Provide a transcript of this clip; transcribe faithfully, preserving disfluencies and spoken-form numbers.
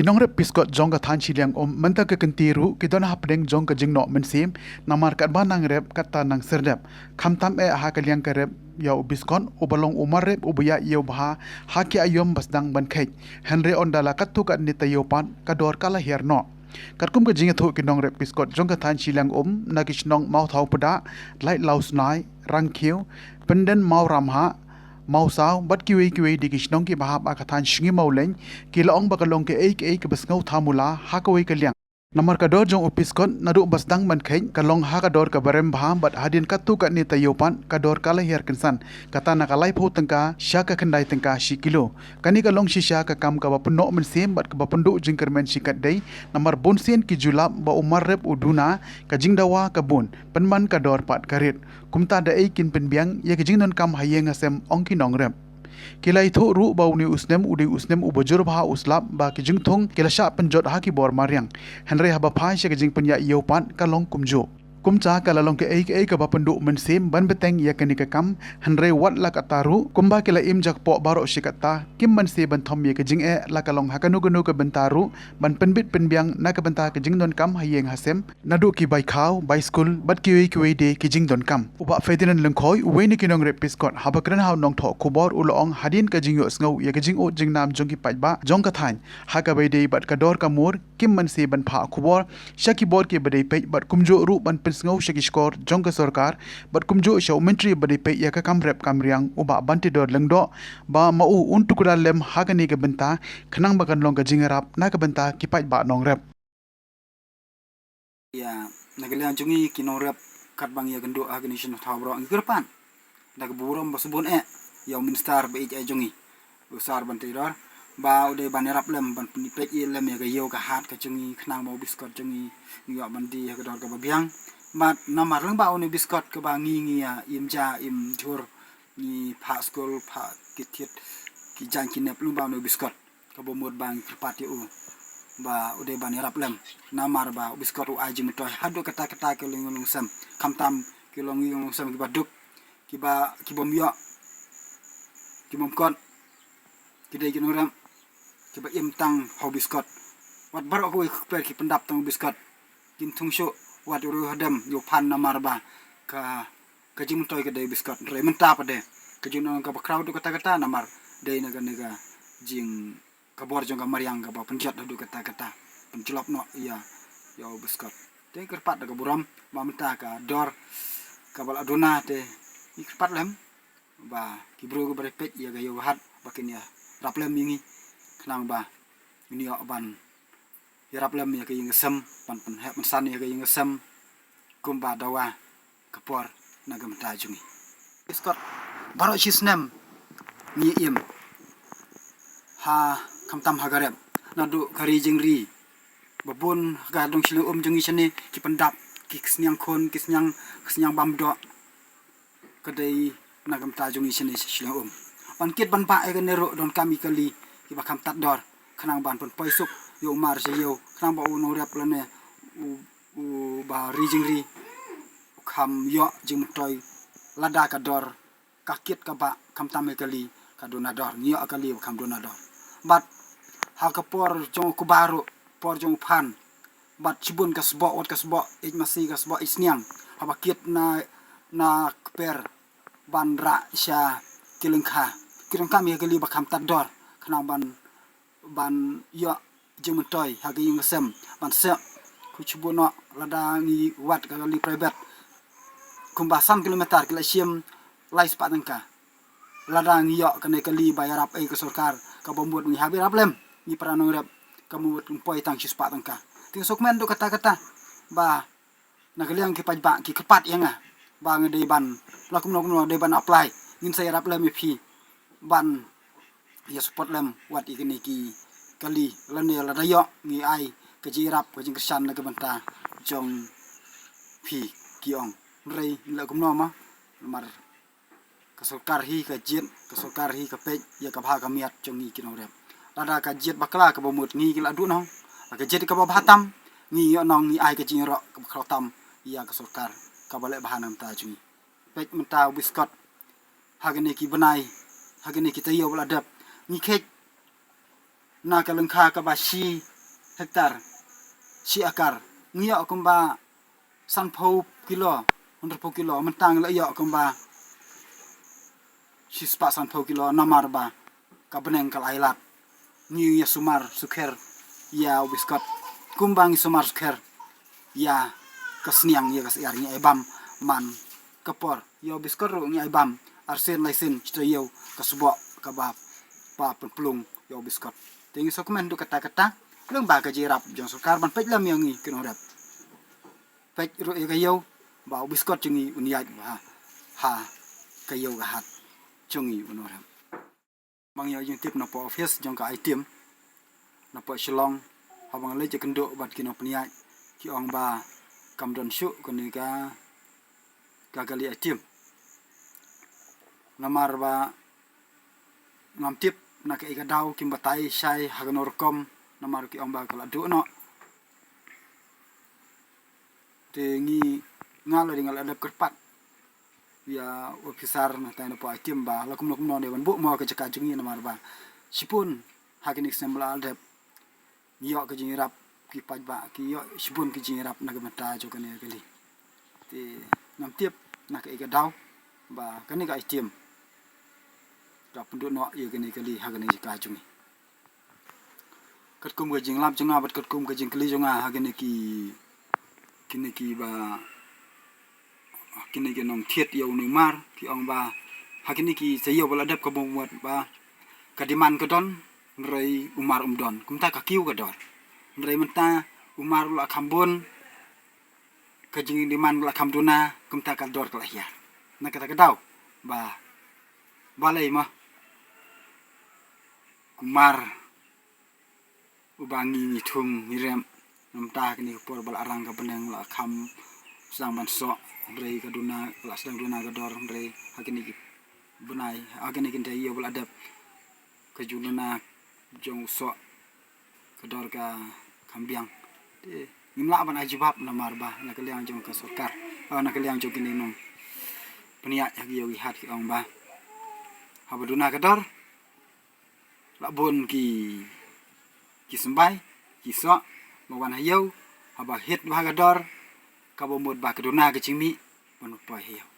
Ki nongrep piskot jong ka thaiñ Shiliang Um mynta ka kynti ruh ki don hapdeng jong ka jingnoh mynsiem, namar katba nang rep katta nang serdep. Khamtam eh ha ka liang ka rep ïa u biskot uba long u mar rep uba ïaid ïew bha ha ki aïom ba sdang ban kheit. Hynrei ynda la katto katne taïew pat ka dor ka la hiar noh. Katkum ka jingïathuh ki nongrep piskot jong ka thaiñ Shiliang Um na ki shnong Mawthaw Pda, Dlaitlawsnai, Rangkhiew, Pynden Mawramhah, Mawsaw bad kiwei kiwei de ki shnong kiba hap ha ka thaiñ Sngi Mawleng, ki la ong ba ka long kaei kaei kaba sngewthuh mula ha kawei ka liang. Namar ka dor jong u piskot naduh ba sdang ban kheit ka long ha ka dor kaba rem bha bad hadien katto katne taïew pat ka dor ka la hiar kynsan, kata na ka laiphew tyngka sha ka khyndai tyngka shi kilo. Kane ka long shisha ka kam kaba pynnoh mynsiem bad kaba pynduh jingkyrmen shikatdei, namar bunsien ki ju lap ba u mar rep u duna, ka jingdawa ka bun, pynban ka dor pat ka rit. Kumta da ei kin pynbiang ïa ka jingdonkam ha ïing ha sem, ong ki nongrep. Ki la ïathuh ruh ba une u snem u dei u snem uba jur bha u slap, ba ki jingthung ki la shah pynjot ha ki bor mariang. Hynrei haba phai sha ka jingpynïaid ïew pat ka long kumjuh. Kumta ka la long kaei kaei kaba pynduh mynsiem ban bteng ïa kane ka kam, hynrei wat la katta ruh kumba ki la im jakpoh baroh shi katta, kim mynsiem ban thom ïa ka jingeh la ka long ha kano kano ka bynta ruh ban pynbit pynbiang na ka bynta ka jingdonkam ha ïing ha sem, naduh ki bai khaw, bai skul bad kiwei kiwei de ki jingdonkam. U Bah Ferdinand Lyngkhoi, uwei na ki nongrep piskot, haba kren ha u nongthoh khubor u la ong hadien ka jingïohsngew ïa ka jingud jingnam jong ki paidbah jong ka thaiñ, ha kaba ïadei bad ka dor ka mur, kim mynsiem ban phah khubor sha ki bor kiba dei peit bad kumjuh ruh ban pynsngew sha ki shkor jong ka sorkar bad kumjuh sha u Myntri ba dei peit ïa ka kam rep kam riang, u Bah Banteidor Lyngdoh, ba ma u un tuklar lem ha kane ka bynta, khnang ba kan long ka jingïarap na ka bynta ki paidbah nongrep. Ïa, na ka liang jong ngi ki nongrep, katba ngi ïakynduh ha kane ka shnong Thaw Baroh, ngi kyrpad da ka burom ba sbun eh ïa u minister ba ïeit eh jong ngi, u Sir Banteidor, ba u dei ban ïarap lem, ban pynpeit ïa lem ïa ka ïew ka hat ka jong ngi, khnang ba u biskot jong ngi ngi ïoh ban die ha ka dor kaba biang. Bad namar lyngba une u biskot kaba ngi, ngi ïa im ja im jhur, ngi phah skul, phah ki thied ki jaiñ ki nep lyngba une u biskot. Kaba mut ba ngi kyrpad ïa u ba u dei ban ïarap lem, namar ba u biskot u ai jingmyntoi haduh katta katta ki longïing longsem, khamtam ki longïing longsem kiba duk, kiba, ki bym ïoh, ki bym kot, ki dei ki nongrep kiba im tang ha u biskot. Wat baroh kawei ka kper ki pyndap tang u biskot. Kim thung shuh wat u riew hadem ïa u phan, namar ba ka, ka jingmyntoi ka dei u biskot. Hynrei mynta pat de ka jingdon kaba khraw haduh katta katta, namar dei na kane ka jing, ka bor jong ka mariang kaba pynjot haduh katta katta, pynjlop noh ïa, ïa u biskot. Te ngi kyrpad da ka burom ba mynta ka dor kaba la duna te ngi kyrpad lem ba ki briew kiba dei peit ïa ka ïew ka hat ba kin ïarap lem ïa ngi, khnang ba ngin ïoh ban ïarap lem ïa ka ïing ka sem, ban pynheh pynsan ïa ka ïing ka sem kumba dawa ka por na ka bynta jong ngi. Biskot baroh shi snem ngi im ha, khamtam ha ka rep, naduh ka ri jingri ba bun ha ka dong Shillong Um jong ngi shane ki pyndap ki sniang khun, ki sniang, ki sniang bam doh. Ka dei na ka bynta jong ngi shane sha Shillong Um. Ban kit ban bah ïa kane ruh donkam ïa ki kali kiba kham tad dor, khnang ban pynpoi suk ïa u mar sha ïew, khnang ba u nongrep lane u, uba ri jingri u kham ïoh jingmyntoi lada ka dor ka kit ka bah, khamtam ïa ki kali ka duna dor, ngi ïoh ïa ki kali ba kham duna dor. Bad ha ka por jong u kba ruh, por jong u phan, bad shibun ka sboh, wat ka sboh ïeit masi, ka sboh ïeit sniang, haba kit na, na kper ban rah sha ki lyngkha, ki donkam ïa ki kali ba kham tad dor, khnang ban, ban ïoh jingmyntoi ha ka ïing ka sem, ban seh. Ku shibun noh lada ngi wad ka kali private kumba san kilometer ki la shim lai spah tyngka. Lada ngi ïoh kane ka kali ba ïarap ei ka sorkar, kaba mut ngi hap ïarap lem ngi para nongrep, ka mut ngi poi tang shi spah tyngka. Te sngewkmen haduh katta katta ba na ka liang ki paidbah ki kyrpad ïa nga ba nga dei ban, la kumno kumno dei ban apply, ngin sa ïarap lem ïa phi ban ïa support lem wat ïa kine ki kali, lane lada ïoh ngi ai ka jingïarap, ka jingkyrshan na ka bynta jong phi, ki ong. Hynrei la kumno ma, namar ka sorkar hi ka jied, ka sorkar hi ka peit ïa ka bha ka miat jong ngi ki nongrep. Lada ka jied bakla kaba mut ngi ki la duh noh, ka jied kaba bha tam ngi ïoh nong, ngi ai ka jingïaroh kaba khraw tam ïa ka sorkar kaba leh bha na ka bynta jong ngi. Peit mynta u biskot ha kine ki bnai, ha kine ki taïew ba la dep, ngi kheit na ka lyngkha kaba shi hektar, shi akar, ngi ïoh kumba sanphew kilo, hynriewphew kilo, mynta ngi la ïoh kumba shispah sanphew kilo, namar ba ka bneng ka la ai lad. Ngi ïa sumar sukher ïa u biskot kumba ngi sumar sukher ïa ka sniang, ïa ka syiar, ngi ai bam man ka por. Ïa u biskot ruh ngi ai bam arsien laisien, shi taïew ka sboh kaba pa pynplung ïa u biskot. Te ngi sngewkmen haduh katta katta, lyngba ka jingïarap jong sorkar ban peit lem ïa ngi ki nongrep. Peit ruh ïa ka ïew ba u biskot jong ngi un ïaid ha, ha ka ïew ka hat jong ngi u nongrep. Ba ngi ïoh jingtip na poh office jong ka I T M na poh Shillong, haba nga leit ïakynduh bad ki nongpynïaid, ki ong ba kam don shuh kane ka, ka kali I T M. Namar ba ngam tip na kaei ka daw kim batai shai ha kano rukom, namar ki ong ba ka la duh noh. Te ngi, nga la dei, nga la dep kyrpad ïa u ophisar na tai na poh I T M ba la kumno kumno ne ban buh mo ka jaka jong ngi, namar ba shibun ha kine ki snem ba la dep ngi ïoh ka jingïarap, ki paidbah ki ïoh shibun ki jingïarap na ka bynta jong kane ka kali. Te ngam tip na kaei ka daw ba kane ka I T M ka pynduh noh ïa kane ka kali ha kane ka jaka jong ngi. Katkum ka jinglap jong nga bad katkum ka jingkylli jong nga ha kine ki, kine ki ba, kine ki nongthied ïa une u mar, ki ong ba ha kine ki taïew ba la dep ka bym mut ba ka demand ka don, hynrei u mar um don, kumta ka kiew ka dor. Hynrei mynta u mar u la kham bun, ka jingdemand ka la kham duna, kumta ka dor ka la hiar. Na kata ka daw ba balei ma u mar uba ngi, ngi thung ngi rem, namar ha kine ki por ba la arang ka bneng la kham sdang ban soh, hynrei ka duna, ka la sdang duna ka dor, hynrei ha kine ki bnai, ha kine ki taïew ba la dep, ka jingduna jong u soh, ka dor ka kham biang. Te ngim lah ban ai jubab namar ba na ka liang jong ka sorkar, ah, na ka liang jong kine ki nongpynïaid ha ki ïew ki hat ki ong ba haba duna ka dor la bun ki, ki symbai, ki soh, ba wan ha ïew, haba hit bha ka dor, ka bym mut ba ka duna ka jingmih ban poi ha ïew.